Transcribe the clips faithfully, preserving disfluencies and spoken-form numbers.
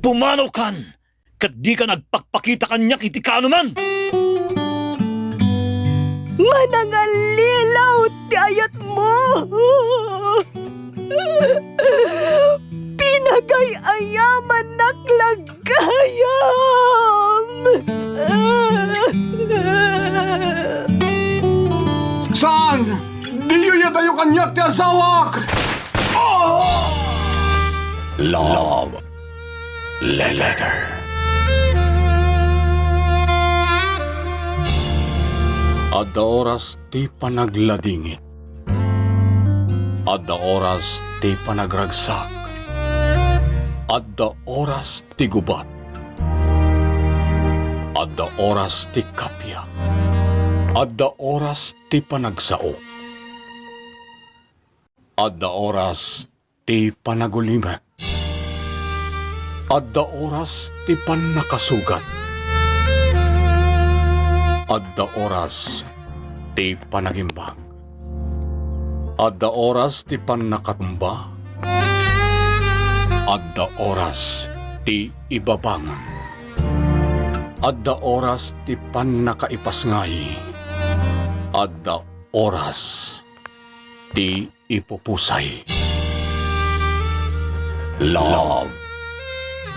Pumanaw kan, ket dika nagpakpakita kaniak iti kaanoman. Manangallilaw ti ayatmo. Pinagay-ayamannak la gayam. Saan? Diyo iyadayo kaniak ti asawak! Oh! Love Letter. Adda oras ti panagladingit. Adda oras ti panagragsak. Adda oras ti gubat. Adda oras ti kappia. Adda oras ti panagsao. Adda oras ti panagulimek. Adda oras ti pannakasugat. Adda oras ti panagimbag. Adda oras ti pannakatumba. Adda oras ti ibabangon. Adda oras ti pannakaipasngay. Adda oras ti ipupusay. Love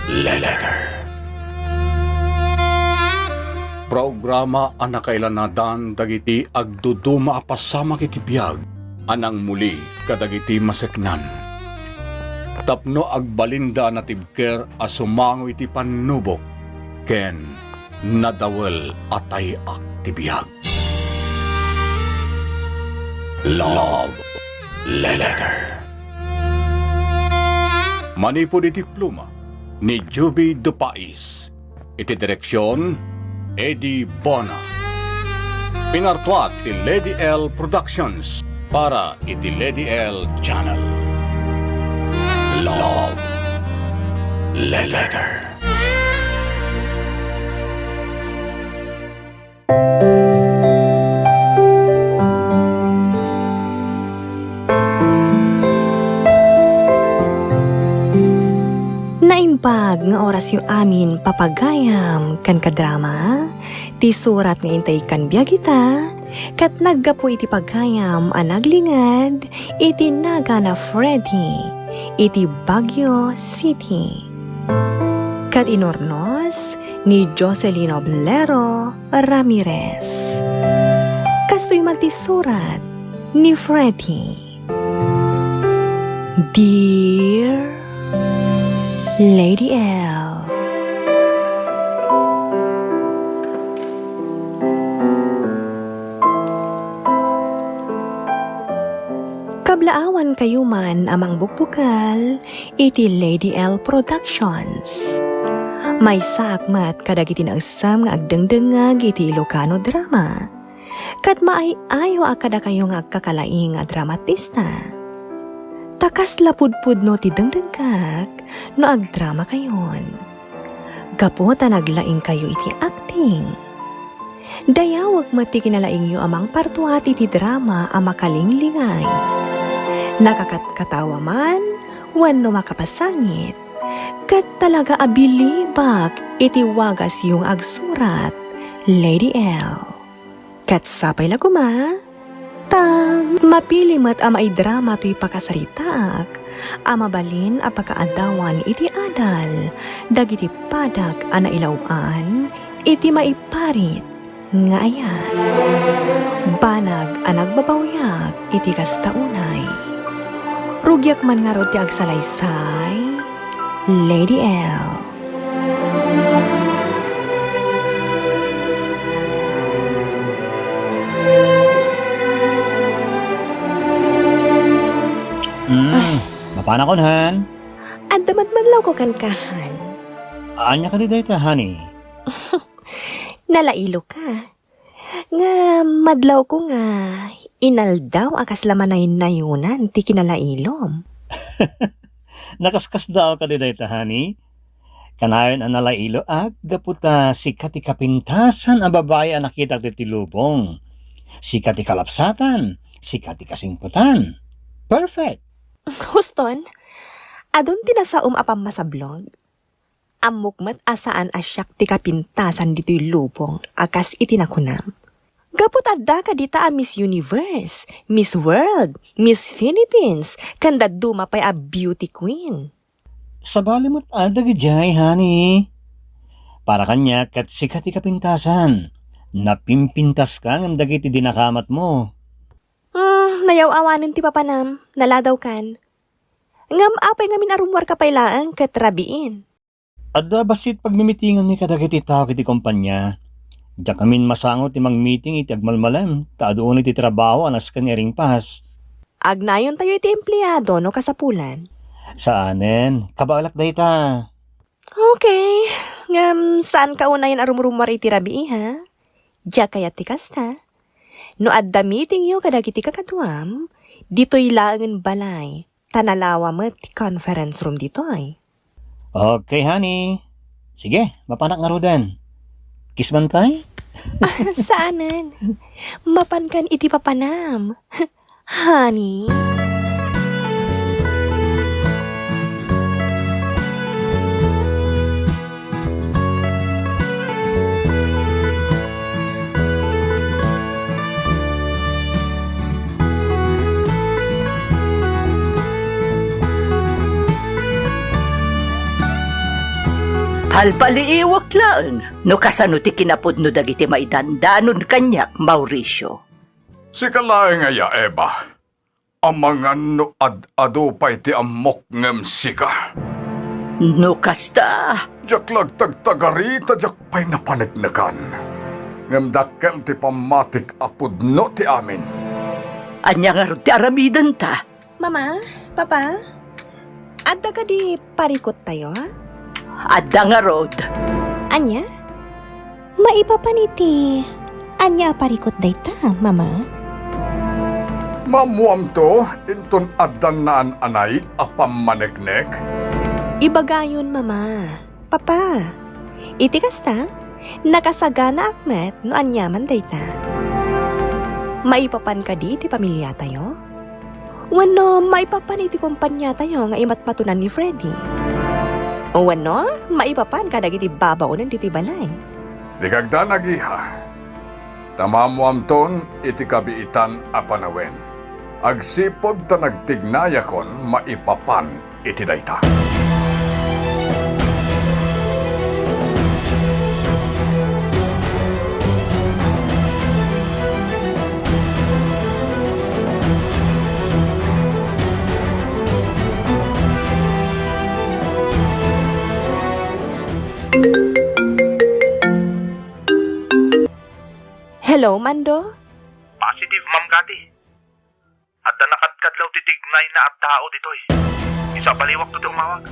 Letter. Programa a nakailanadan dagiti agduduma a pasamak iti biag a nangmuli kadagiti maseknan. Tapno agbalinda a natibker a sumango iti pannubok ken nadawel a tay-ak ti biag. Love Letter. Manipud iti pluma ni Juby Dupais, iti direksion, Eddie Bona. Pinartuat ti Lady L Productions para iti Lady L Channel. Love Letter. Naimbag nga orasyo amin, papagayam ken kadrama, ti surat nga intay kan biag ita, ket naggapu iti pagayam a naglinged iti nagana Freddy iti Baguio City. Ket inurnos ni Jocelyn Oblero Ramirez. Kastoy man ti surat ni Freddy. Dear Lady L. Kablaawan kayo man a mangbukbukel iti Lady L Productions. Maysaak met kadagiti naessem nga agdengdengngeg iti Ilocano drama. Ket maay-ayoak kadakayo nga agkakalaing a dramatista. Ta kasla pudpudno ti dengdengngek no agdramakayon. Gapu ta naglaingkayo iti acting. Dayawek met ti kinalaingyo a mangpartuat iti drama a makalinglingay, nakakatkatawa man wenno makapasangit, ket talaga a bilibak iti wagasyo nga agsurat, Lady L. Ket sapay la koma, ta mapili met a maidrama toy pakasaritaak a mabalin a pakaaddawan iti adal dagiti padak a nailaw-an iti maiparit nga ayat. Banag a nagbabawiak iti kasta unay. Rugiak man ngarud ti agsalaysay, Lady L. Mm, mapanakon, Han. Adda met madlawko kenka, Han. Ania kadi dayta, honey? Nalailoka. Nga madlawko nga inaldaw a kasla manaynayonan ti kinalailom. Nakaskasdaaw kadi dayta, honey? Kanayon a nalailoak gapu ta sika ti kapintasan a babai a nakitak ditoy lubong. Sika ti kalapsatan, sika ti kasingpetan. Perfect! Houston, adun ti nasaom a pammasablog? Ammok met a saan a siak ti kapintasan ditoy lubong a kas iti nakunam. Gapu ta adda kadita a Miss Universe, Miss World, Miss Philippines, ken dadduma pay a beauty queen. Sabali met a dagijay, honey. Para kaniak ket sika ti kapintasan. Napimpintaska ngem dagiti dinakamatmo. Hmm, nayaw-awanen ti papanam, naladawkan. Ngem apay ngamin a rummuarka pay laeng ket rabiin? Adda bassit pagmimitinganmi kadagiti tao iti kompania. Diak ngamin masango ti mangmiting iti agmalmalem, ta adu unay ti trabaho a nasken nga iringpas. Agnayontayo iti empleado no kasapulan. Saanen, kabaelak dayta. Okay, ngem saanka unayen a rumrummuar iti rabii, ha? Diak kayat ti kasta. No adda meetingyo kadagiti kakaduam, ditoy laengen balay, ta nalawa met ti conference room ditoy. Okay, honey. Sige, mapanak ngaruden. Kiss man pay? Saanen. Mapankan iti papanam. Honey. Palpaliiwak laeng no kasano ti kinapudno dagiti maidandanon kaniak, Mauricio. Sika laeng aya, Eva. Amangan no ad-adu pay ti ammok ngem sika. No kasta, diak la agtagtagari ta diak pay napaneknekan. Ngem dakkel ti pammatik a pudno ti amin. Ania ngarud ti aramidenta? Mama, Papa, adda kadi parikottayo? Adda ngarud. Ania? Maipapan iti ania a parikot dayta, Mama? Maammoamto, inton addan naan-anay a pammaneknek? Ibagayon, Mama. Papa, iti kasta, nakasaganaak met no aniaman dayta. Maipapan kadi ti pamiliatayo? Wenno maipapan iti kompaniatayo nga imatmatonan ni Freddy? Wenno maipapan kadagiti babaonen ditoy balay? Dika agdanag, iha. Ta maammoamton iti kabiitan a panawen. Agsipud ta nagtignayakon maipapan iti dayta. Hello, Mando? Positive, Ma'am Cathy. Adda nakadkadlaw ti tignayna a tao ditoy. Isu a baliwakto ti umawag.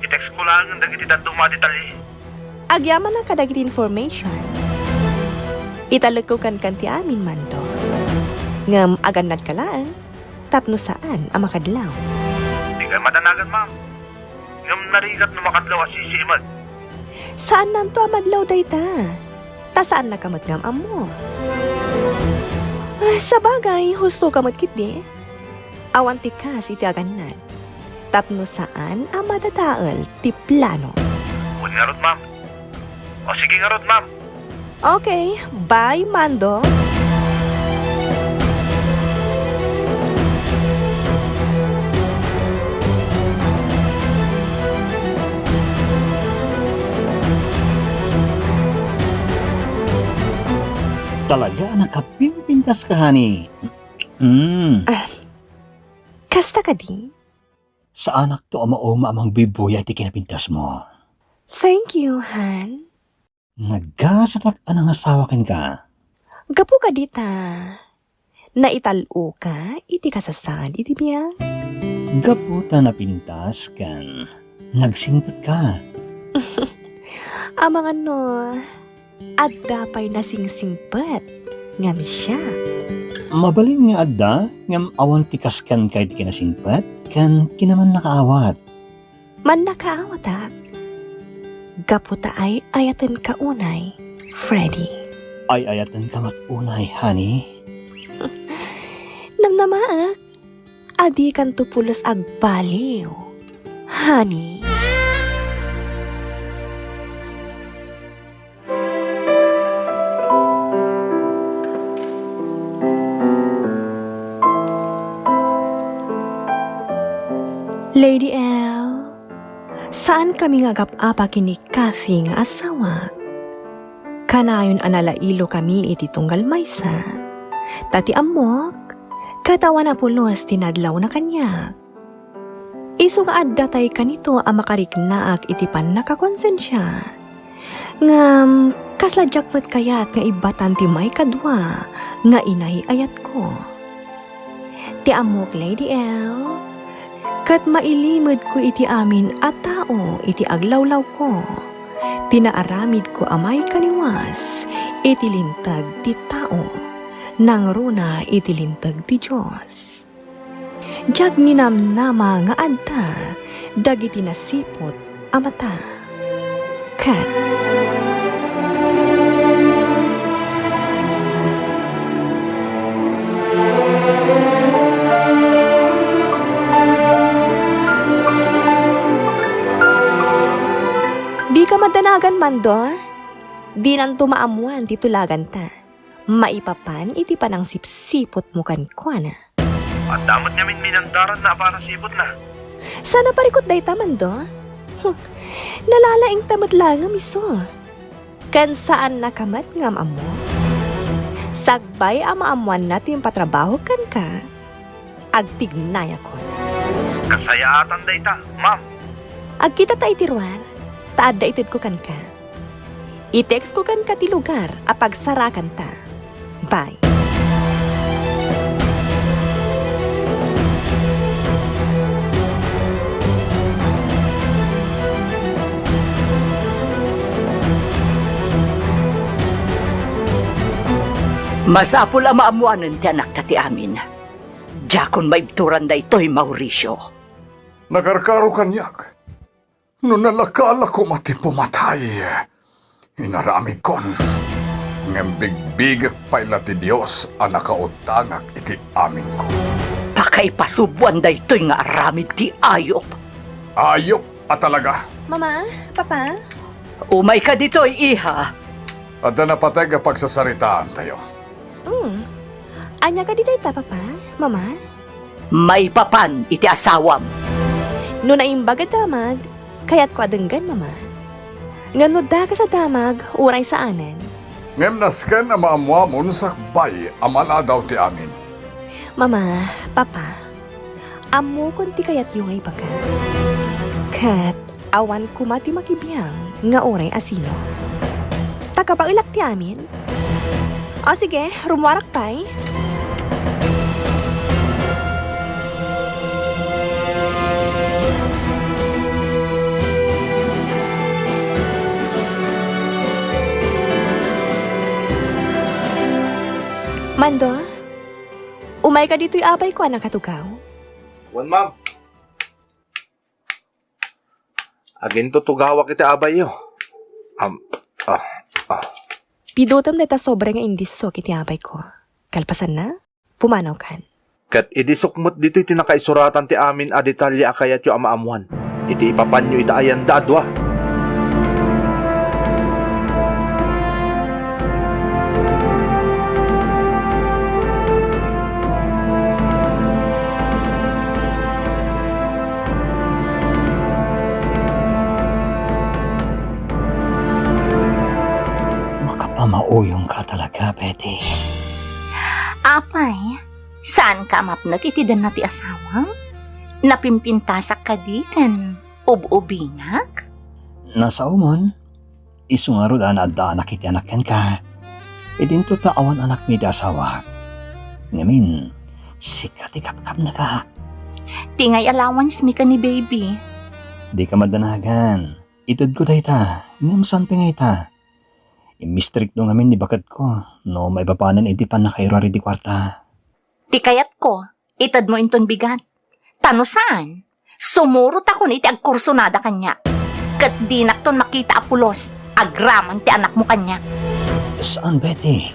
I-text ko laengen dagiti dadduma a detalye. Agyamanak kadagiti information. Italekko kenka ti amin, Mando. Ngem agannadka laeng tapno saan a makadlaw. Dikay madanagan, ma'am. Ngem narigat no makadlaw a sisiimek. Saannanto a madlaw dayta. Ta saannaka met nga am-ammo. Ah, sabagay, hustoka met ketdi. Awan ti kas iti agannad. Tapno saan a madadael ti plano. Wen ngarud, ma'am. O, sige ngarud, ma'am. Okay, bye, Mando. Talaga a nakapimpintaska, honey. Mm. Ah, kasta kadi? Saanakto a mauma a mangbibuya iti kinapintasmo. Thank you, Han. Nagasatak a nangasawa kenka. Gapu kadita, naital-oka iti kasasaan iti biag? Gapu ta napintas ken nagsingpetka. Amangan no adda pay nasingsingpet ngem siak. Mabalin nga adda, ngem awan ti kas kenka iti kinasingpet ken kinamannakaawat. Mannakaawatak, gapu ta ay-ayatenka unay, Freddy. Ay-ayatenka met unay, honey? Namnamaak, a dikanto pulos agbaliw, honey. Lady L, saankami nga agap-apa ken ni Kathy nga asawak. Kanayon a nalailokami iti tunggal maysa. Ta ti ammok, ket awan a pulos ti nadlawna kaniak. Isu nga adda tay kanito a makariknaak iti pannakakonsensia. Ngem, kasla diak met kayat nga ibbatan ti maikadua nga inay-ayatko. Ti ammok, Lady L, ket mailimedko iti amin a tao iti aglawlawko, ti naaramidko a maikaniwas iti linteg ti tao, nangruna iti linteg ti Dios. Diak ninamnama nga adda dagiti nasiput a mata. Ket dika madanagan, Mando. Dinanto maammoan ti tulaganta. Maipapan iti panangsipsiputmo kenkuana. Adda met ngamin minandaranna a panasiputna. Saan a parikut dayta, Mando? Hmm, nalalaingta met laeng nga miso. Ken saannaka met nga am-ammo? Sakbay a maammoanna ti impatrabaho kenka, agtignayakon. Kasayaatan dayta, ma'am. Agkitata iti ruar, ta adda itedko kenka. I-text ko kenka ti lugar a pagsarakanta. Bye. Masapul a maammoanen ti anakta ti amin. Diakon maibturan daytoy, Mauricio. Nakarkaro kaniak. No nalakala koma ti pumatay, inaramidkon. Ngem bigbigek pay la ti Dios a nakautangak iti aminko. Pakaipasuboan daytoy nga aramid ti ayup. Ayup a talaga. Mama, Papa? Umayka ditoy, iha. Adda napateg a pagsasaritaantayo. Hmm. Ania kadi dayta, Papa? Mama? Maipapan iti asawam. No naimbag a damag, kayatko a denggen, Mama. Ngem no dakes a damag, uray saanen. Ngem nasken a maammoamon sakbay a maladaw ti amin. Mama, Papa, ammokon ti kayatyo nga ibaga. Ket awan koma ti makibiang nga uray a sino. Ta kabaelak ti amin. O sige, rummuarak pay. Mando, umayka ditoy abayko a nakatugaw? Wen, ma'am. Agintutugawak iti abayyo. Am, ah, ah. Pidutem dayta sobre nga indisok iti abayko. Kalpasanna, pumanawkan. Ket idisok met ditoy ti nakaisuratan ti amin a detalye a kayatyo a maammoan iti ipapanyo ita a yanda a dua. Makapamauyongka talaga, Betty. Apay, saanka a mapnek iti denna ti asawam? Napimpintasak kadi ken ub-ubingak? Nasaomon, isu ngarud a naaddaanak iti anak kenka. Idinto ta awan anakmi ti asawak. Ngamin, sika ti kapkapnekak. Ti ngay allowance mi ken ni baby. Dika madanagan. Itedko dayta, ngem saan pay nga ita? Immistrikto ngamin ni baketko no maipapanen iti pannakairuar iti kuarta. Ti kayatko, itedmo inton bigat. Ta no saan, sumurotakon iti agkursunada kaniak. Ket dinakton makita a pulos agraman ti anakmo kaniak. Saan, Betty?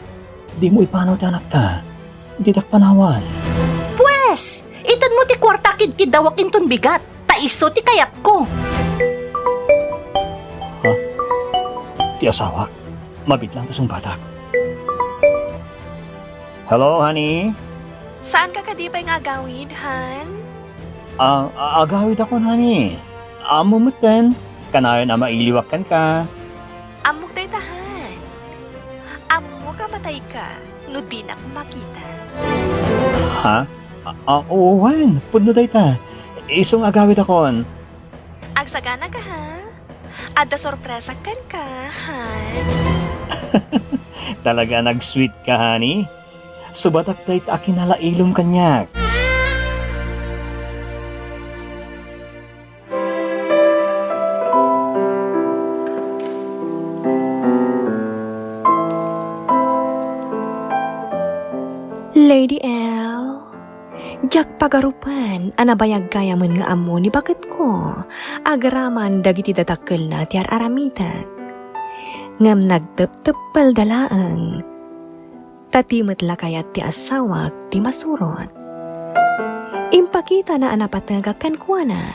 Dimo ipanaw ti anakta. Ditak panawan. Pues, itedmo ti kuarta a kidkiddawak inton bigat, ta isu ti kayatko. Ha? Ti asawak? Mabiit lang ta sungbatak. Hello, honey? Saanka kadi pay nga agawid, han? Ah, a-, agawidakon, honey. Ammom metten, kanayon a mailiwak kenka. Ammok dayta, han. Ammok a matayka no dinak makita. Ha? A-, a-, wen, pudno dayta. Isu nga agawidakon. Agsaganaka, ha? Adda sorpresak kenka, han. Talaga nag-sweet ka, honey. Subatak dayta a kinalailom kaniak. Lady L, diak pagarupen a nabayag gayamon nga ammo ni baketko agraman dagiti dadakkelna ti ar-aramitek. Ngem nagtepteppelda laeng. Ta ti met la kayat ti asawak ti masurot. Impakitana a napategak kenkuana.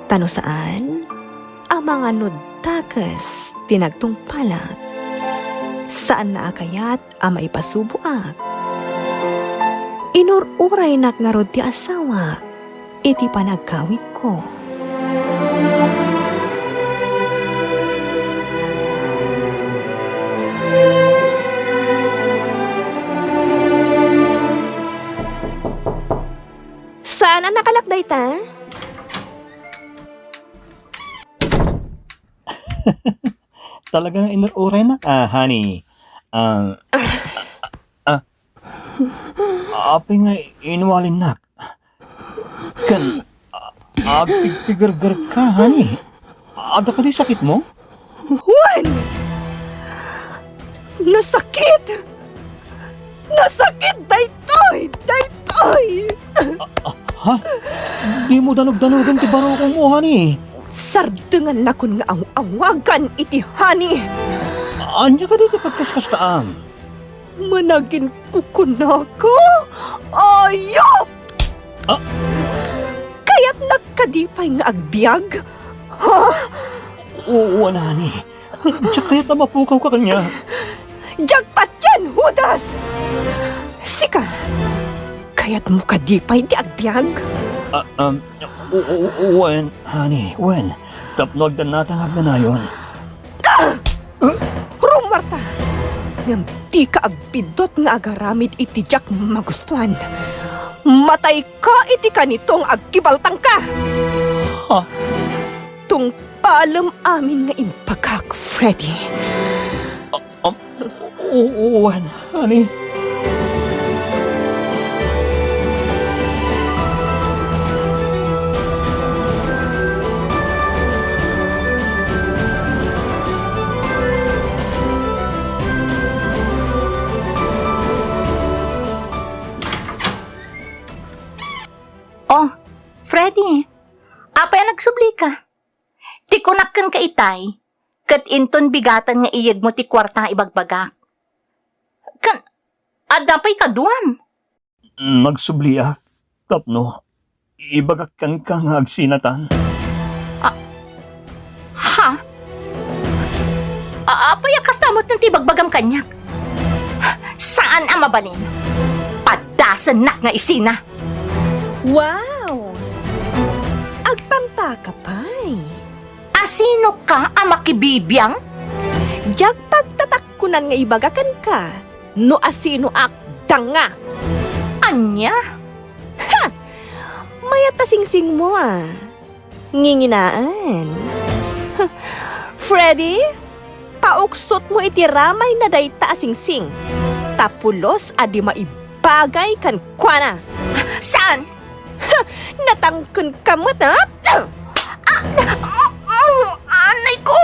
Ta no saan, amangan no dakes ti nagtungpalak. Saanna a kayat a maipasuboak. Inur-uraynak ngarud ti asawak iti panagkawidko. Saan a nakalak dayta? Talagang inur-uraynak, ah, honey. Ah, ah, apay nga inwalinnak? Ken, ah, agpigpigergerka, honey. Adda kadi sakitmo? Wen! Nasakit! Nasakit daytoy! Daytoy! Ah, ha? Dimo danogdanogen ti barukongmo, honey. Sardengannakon nga aw-awagan iti honey. Ania kadi ti pagkaskastaam? Managinkukunaka? Ayop! Ah! Kayatnak kadi pay nga agbiag? Ha? Oo, honey. Diak kayat a mapukawka kaniak. Diak patien, Judas! Sika, kayatmo kadi pay ti agbiag? Ah, um, o-, o-, o-, wen, honey, wen. Tapno agdanna ta nga agnanayon. Ah! Rummuarta! Ngem dika agbiddut nga agaramid iti diak magustuan. Matayka iti kanito nga agkibaltangka! Ha? Tungpalem amin nga imbagak, Freddy. Ah, um, o-, o-, wen, honey. Oh, Freddy, apay a nagsublika? Ti kunak kenka itay, ket inton bigaten nga iyegmo ti kuarta nga ibagbagak. Ken, adda pay kaduam. Nagsubliak tapno ibagak kenka nga agsinatan. Ah, ha? A-, apay a kasta met ti ibagbagam kaniak? Saan a mabalin. Padasennak nga isina. Wow! Agpampaka pay. Asinoka a makibibiang? Diak pagtatakkunan nga ibaga kenka no asinoak, danga. Ania? Ha! Mayat a singsingmo a. Nginginaen. Freddy, pauksotmo iti ramayna dayta a singsing. Ta pulos a di maibagay kenkuana. Saan? Ha! Natangkenka met, ha? Ah! Ah! Ah! Anay ko!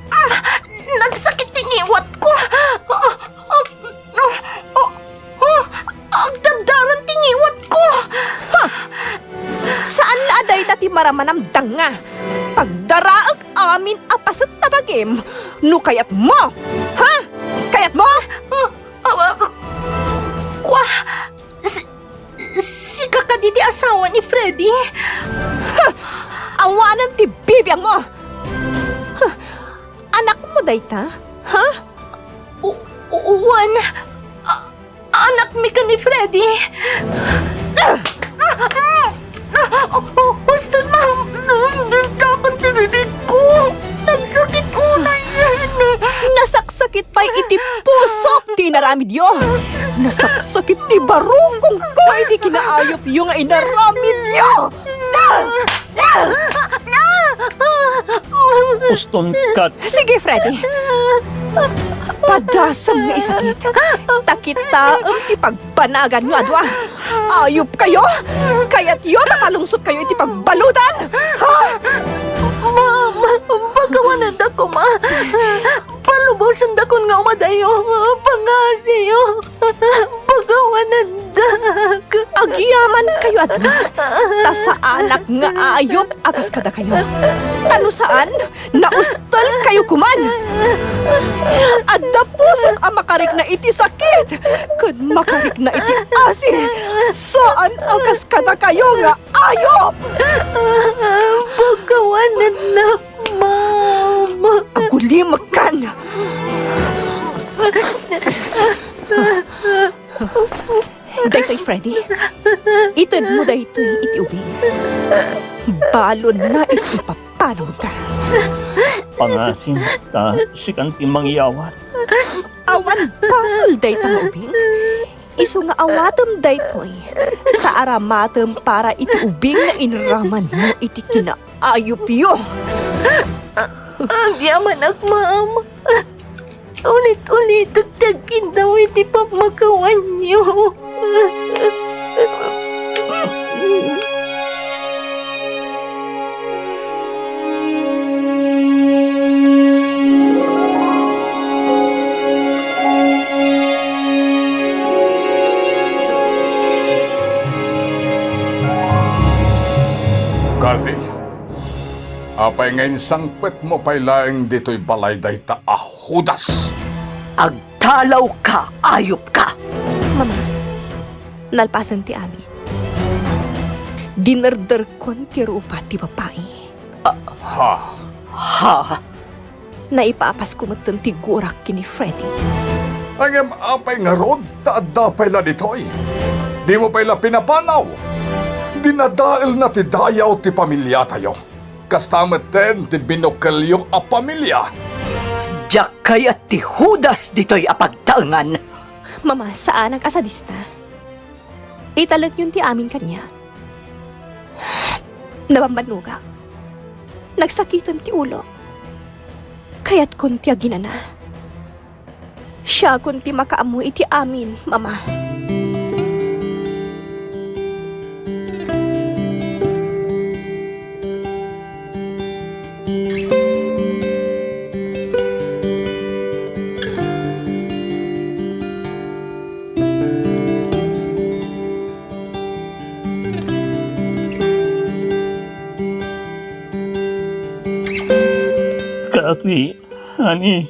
Ah! Nagsakit ti ngiwat ko! Ah! Ah! Ah! Ah! Agdadaran ti ngiwat ko! Ha! Saan la a dayta ti maramanam, danga? Pagdaraek amin a paset ta bagim no kayatmo! Ha? Kayatmo? Ah! Ah! Ah! Kua! Si-, sika kadi ti asawa ni Freddy? Huh! Awanem ti bibiangmo! Huh! Anakmo dayta? Ha? U-, u-, wen. A-, anakmi ken ni Freddy. Ah! Ah! Ah! Ah! Midyo, nasaksakit ti barukongko iti kinaayupyo nga inaramidyo! Uston kat. Sige, Freddy. Padasem nga isakit. Ta kitaem ti pagbanaganyo a dua. Ayupkayo! Kayatyo ta palungsotkayo iti pagbaludan! Ha? Ma, ma, pakawananda koma. Palubosendakon nga umadayo. Pangaasiyo. Pakawanandak. Agyamankayo a dua. Ta saanak nga ayup a kas kadakayo. Ta no saan, naustelkayo koman. Adda pusok a makarikna iti sakit ken makarikna iti asi. Saan a kas kadakayo nga ayup! Pakawanannak, Mama. Agulimekkan! Daytoy, Freddy. Itedmo daytoy iti ubing. Balonna iti ipapanawda. Pangasim, ta sikan ti mangyawat. Awan basol dayta nga ubing. Isu nga awatem daytoy, ta aramatem para iti ubing nga inramanmo iti kinaayupyo. Agyamanak, Mama. Ulit-ulitek ti agkindaw iti pammakawanyo. Kadi, apay nga insangpetmo pay laeng ditoy balay dayta a Judas? Agtalawka, ayupka! Mama, nalpasen ti amin. Dinerderkon ti rupa ti babai. Ha? Ha? Naipapasko metten ti gurak ken ni Freddy. Ngem apay ngarud ta adda pay la ditoy? Dimo pay la pinapanaw? Dinadaelna ti dayaw ti pamiliatayo. Kasta metten ti binukelyo a pamilia. Diak kayat ti Judas ditoy a pagtaengan. Mama, saanak a sadista. Italekyon ti amin kaniak. Nabambannogak. Nagsakiten ti ulo. Kayatkon ti aginana. Siakon ti makaammo iti amin, Mama. Kati, ani?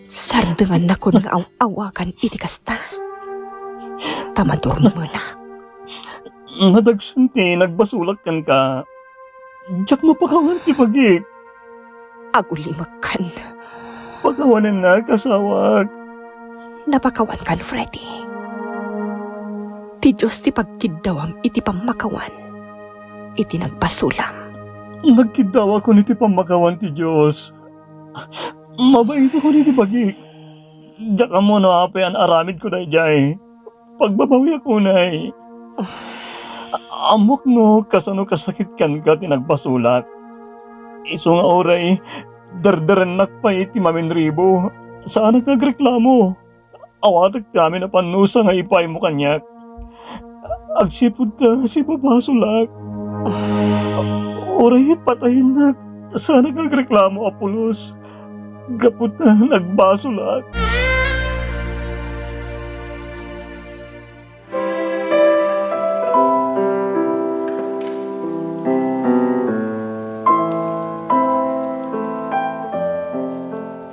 Sardengannakon nga aw-awagan iti kasta. Ta madurmenak. Nadagsen ti nagbasolak kenka. Diak mapakawan ti bagik. Agulimekkan. Pakawanennak, asawak. Napakawankan, Freddy. Ti Dios ti pagkiddawam iti pammakawan iti nagbasolam. Nagkiddawakon iti pammakawan ti Dios. Mabaitakon iti bagik. Diak ammo no apay an aramidko daydiay. Pagbabawiak unay. Ammok no kasano kasakit kenka ti nagbasolak. Isu nga uray derderennak pay ti maminribo, saanak nga agreklamo. Awatek ti amin a pannusa nga ipaaymo kaniak. Agsipud ta sibabasolak. Uray patayennak, saanak nga agreklamo a pulos. Gapu ta nagbasolak.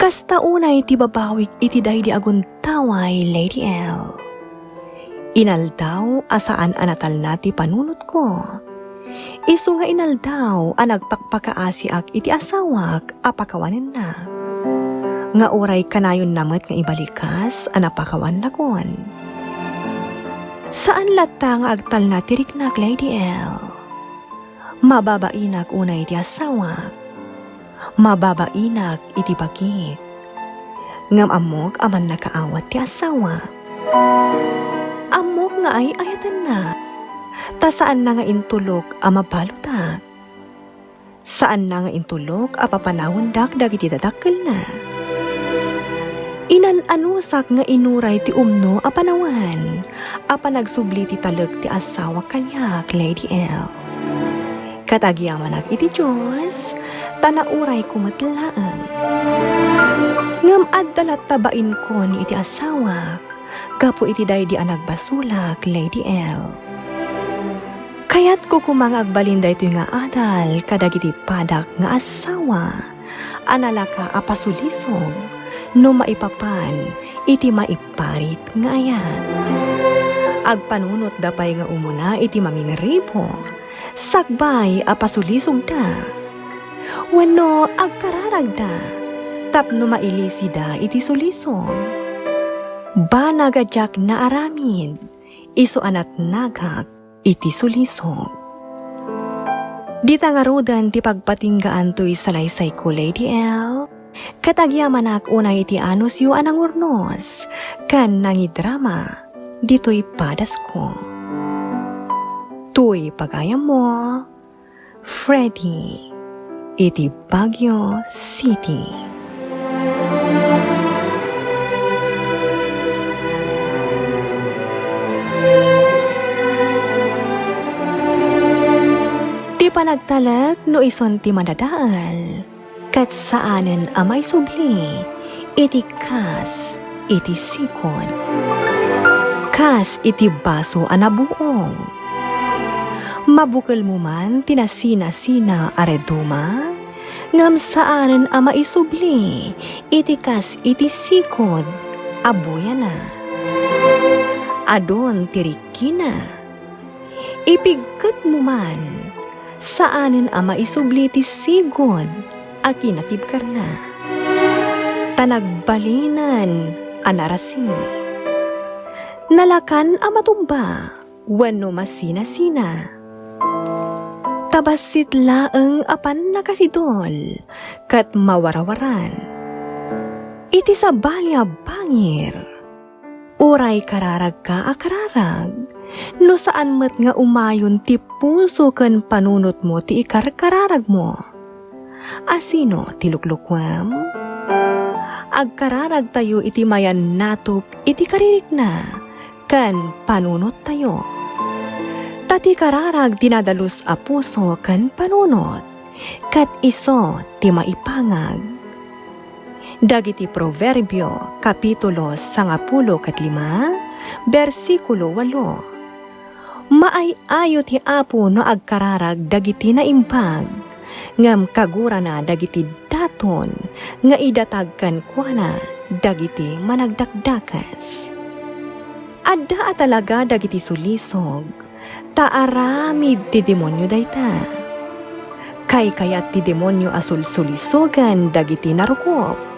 Kasta unay ti babawik iti daydi a guntaway, Lady L. Inaldaw a saan a natalna ti panunotko. Isu nga inaldaw a nagpakpakaasiak iti asawak a pakawanennak. Nga uray kanayonna met nga ibalikas a napakawannakon. Saan latta nga agtalna ti riknak, Lady L. Mababainak unay iti asawak. Mababainak iti bagik. ngem ammok a mannakaawat ti asawa. Ammok nga ay-ayatenna, ta saanna nga intulok a mabaludak. Saanna nga intulok a papanawendak dagiti dadakkelna. Inan-anusak nga inuray ti umno a panawen a panagsubli ti talek ti asawak kaniak, Lady L. Ket agyamanak iti Dios, ta naurayko met laeng. Ngem adda latta bainkon iti asawak gapu iti daydi a nagbasolak, Lady L. Kayatko koma nga agbalin daytoy nga adal kadagiti padak nga asawa a nalaka a pasulisog no maipapan iti maiparit nga ayat. Agpanunotda pay nga umuna iti mamingribo, sakbay a pasulisogda. Wenno agkararagda tapno mailisida iti sulisog. Banag a diak naaramid, isu a natnagak iti sulisog. Dita ngaruden ti pagpatinggaan toy salaysayko, Lady L. Ket agyamanak unay iti anusyo a nangurnos ken nangidrama ditoy padasko. Toy pagayammo, Freddy, iti Baguio City. Ti panagtalek no isun ti madadael, ket saanen a maisubli iti kas iti sigud. Kas iti baso a nabuong. Mabukelmo man ti nasinasina a reduma, ngem saanen a maisubli iti kas iti sigud a buyana. Adun ti rikkina. Ipigketmo man, saanen a maisubli ti sigud a kinatibkerna. Ta nagbalinen a narasi. Nalakan a matumba wenno masinasina. Ta bassit laeng a pannakasidul ket mawarawaran. Iti sabali a bangir, uray kararagka a kararag, no saan met nga umayon ti puso ken panunotmo ti ikarkararagmo. Asino ti luklukuem? Agkararagtayo iti mayannatop iti karirikna ken panunottayo. Ta ti kararag ti nadalus a puso ken panunot, ket isu ti maipangag. Dagiti Proverbio, kapitulo sangapulo ket lima, bersikulo walo. Maay-ayo ti Apo no agkararag dagiti naimbag, ngem kagurana dagiti daton nga idatag kenkuana dagiti managdakdakes. Adda a talaga dagiti sulisog, ta aramid ti demonio dayta. Kaykayat ti demonio a sulsulisogen dagiti narukop.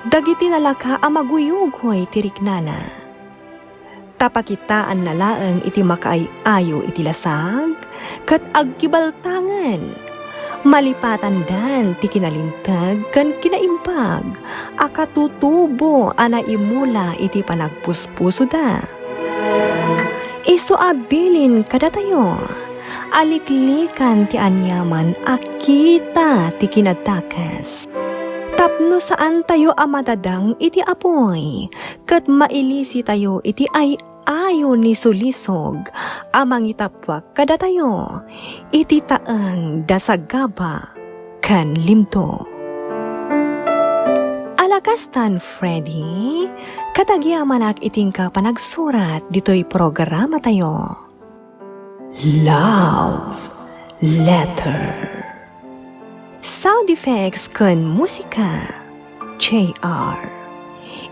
Dagiti nalaka a maguyugoy ti riknana. Ta pakitaanna laeng iti makaay-ayo iti lasag, ket agkibaltangen. Malipatandan ti kinalinteg ken kinaimbag a katutubo a naimula iti panagpuspusoda. Isu a bilin kadatayo, aliklikan ti aniaman a kita ti kinadakes. Tapno saantayo a madadang iti apuy, ket mailisitayo iti ay-ayo ni sulisog a mangitappuak kadatayo iti taeng da sagaba ken limto. Alakastan, Freddy, ket agyamanak iti inka panagsurat ditoy programatayo. Love Letter. Sound effects ken musika, J R.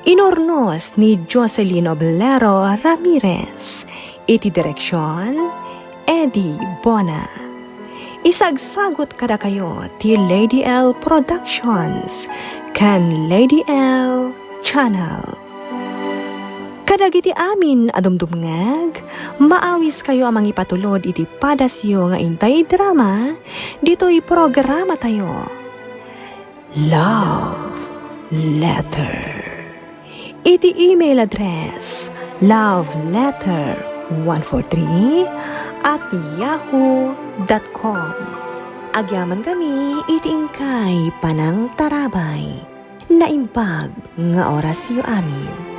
Inurnos ni Jocelyn Oblero Ramirez. Iti direksion, Eddie Bona. Isagsagut kadakayo ti Lady L Productions ken Lady L Channel. Kadagiti amin a dumdumngeg, maawiskayo a mangipatulod iti padasyo nga intay idrama ditoy programatayo. Love letter. Iti email address, love letter one four three at yahoo dot com. Agyaman kami iti inkay panangtarabay. Naimbag nga orasyo amin.